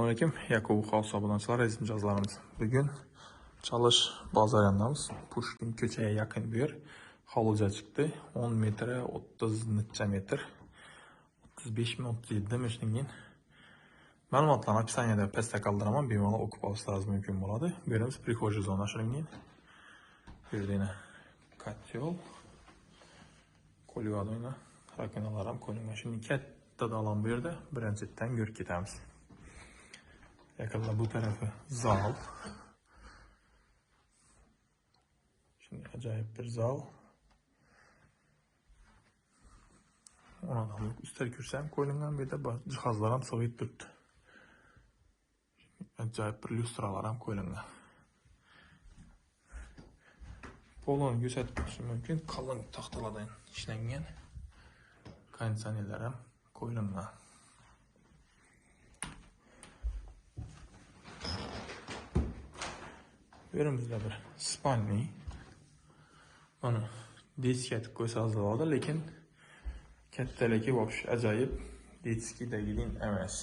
Assalomu alaykum, Yakub House obunachilar, aziz mijozlarimiz. Bugun Chalish bozorindamiz. Pushkin ko'chaga yaqin bu yer. Hovlicha chiqdi. 10 metr, 30 necha metr. 35 mi 37 mi shuningin. Ma'lumotlarni описаниеda pastda qoldiraman, bemalol o'qib olishingiz mumkin bo'ladi. Bu yerimiz прихожая zona shuningin. Bu yerda yana котел, qo'lga rakinalar ham qo'yilgan. Shunday katta dalan bu yerda. Birinchidan ko'rib ketamiz. Yaqinda bu tarafi zal. Shunday ajoyib bir zal. 10 odamlik ustal kursi ham qo'yilgan, bu yerda jihozlar ham sig'ib turibdi. Ajoyib bir lyustralar ham qo'yilgan. Poloni ko'rsatib o'tishim mumkin. Qalin taxtalardan ishlangan konditsionerlar ham qo'yilgan. Bu yerimizda bir spalni. Mana detskiy etib qo'ysangiz bo'ladi, lekin kattaligi вообще ajoyib, detskiydagidin emas.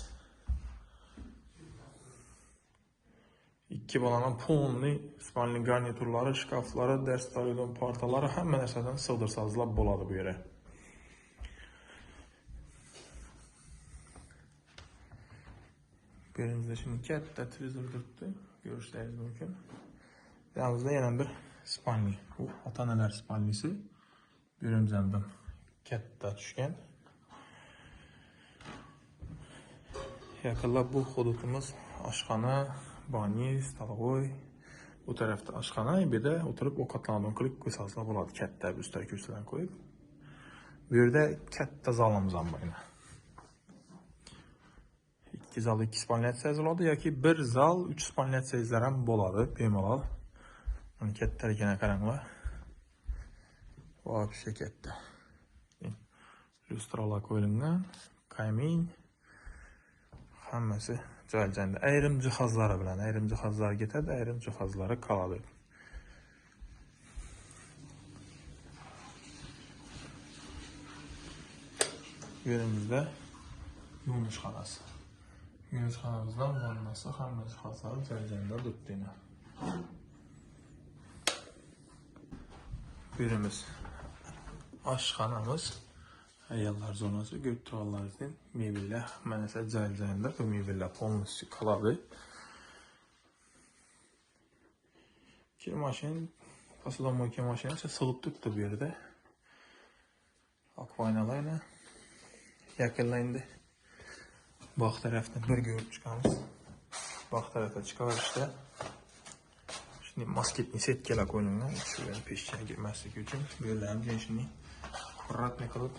2 bolaning polni spalni garniturlari, shkaflari, dars stolidan partalari, hamma narsadan sig'dirsangizlar bo'ladi bu yerga. Bu yerimizda shunday katta televizor turibdi, ko'rishingiz mumkin. Yanımızda yana bir spalni. Bu ota-onalar spalnisi. Bu yerimizdan katta tushgan. Yaqinlab bu hududimiz oshxona, bani, stolovoy. Bu tarafda oshxona, bu yerda o'tirib ovqatlanadigan qilib qo'ysangizlar bo'ladi. Katta bir ustal kursidan qo'yib. Bu yerda katta zalimiz ham bor. 2 zal 2 spalni etsangiz bo'ladi yoki 1 zal 3 spalni etsangizlar ham bo'ladi bemalol. Mana kattaligini qaranglar. Вообще katta. Lyustralar qo'yilgan, kamin, hammasi joy-joyida. Ayrim jihozlari bilan, ayrim jihozlar ketadi, ayrim jihozlari qoladi. Bu yerimizda yuvinish xonasi. Yuvinish xonamizdan vannasi, hamma jihozlari joy-joyida turibdi. Bu yerimiz oshxonamiz. Ayollar zonasi, ko'rib turganlaringizdek mebellar, hamma narsa joy-joyida. Bu mebellar полностью qoladi. Kir mashin, посудомойка mashinasi sig'ib turibdi bu yerda. Akvaynalarni yaqinda endi bog' tarafdan bir ko'rib chiqamiz. Bog' tarafga chiqaverishda shunday moskitni setkalar qo'yilgan, shu yerga peshchaga girmasligi uchun bu yerlarni shunday akkuratно qilib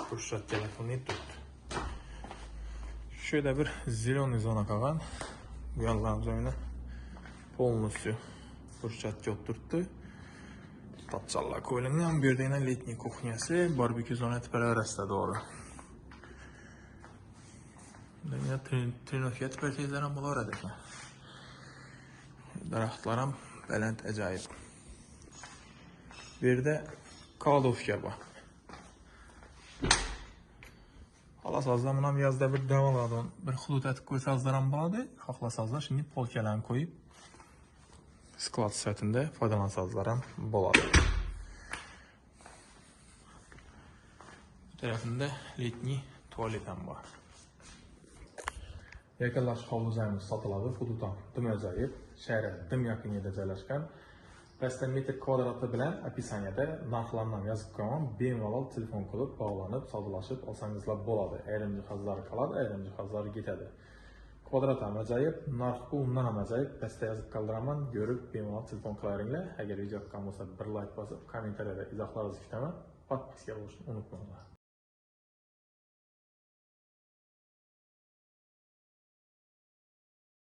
brushatkalar qilinib turibdi. Shu yerda bir зеленый zona qolgan. Bu yoqlarimiz полностью brushatka olib turibdi. Tapchallar qo'yilgan. Bu yerda yana letniy kuxnyasi, barbekyu zona tepalarasida to'g'ri. Bunda trenovka tepalar ham bo'laveradi ekan. Daraxtlar ham baland, ajoyib. Bu yerda kladovka bor. Xohlasangizlar buni ham yozda bir dam oladigan bir hudud etib qo'ysangizlar ham bo'ladi. Xohlasangizlar shunday polkalarni qo'yib sklad sifatida foydalansangizlar ham bo'ladi. Bu tarafında letniy tualet ham bor. Yaqinlash hovlimiz sotiladi. Hudud ham dim ajoyib, shaharga dim yaqin yerda joylashgan. Pastda metr kvadrati bilan описаниеda narxlarni ham yozib qo'yaman. Bemalol telefon qilib, bog'lanib, savdolashib olsangizlar bo'ladi. Ayrim jihozlari qoladi, ayrim jihozlari ketadi. Kvadrat ham ajoyib, narx bu undan ham ajoyib. Pastda yozib qoldiraman, ko'rib bemalol telefon qilaveringlar. Agar video yoqqan bo'lsa, bir like bosib, kommentariyada izohlaringizni kutaman. Podpiska bo'lishni unutmanglar.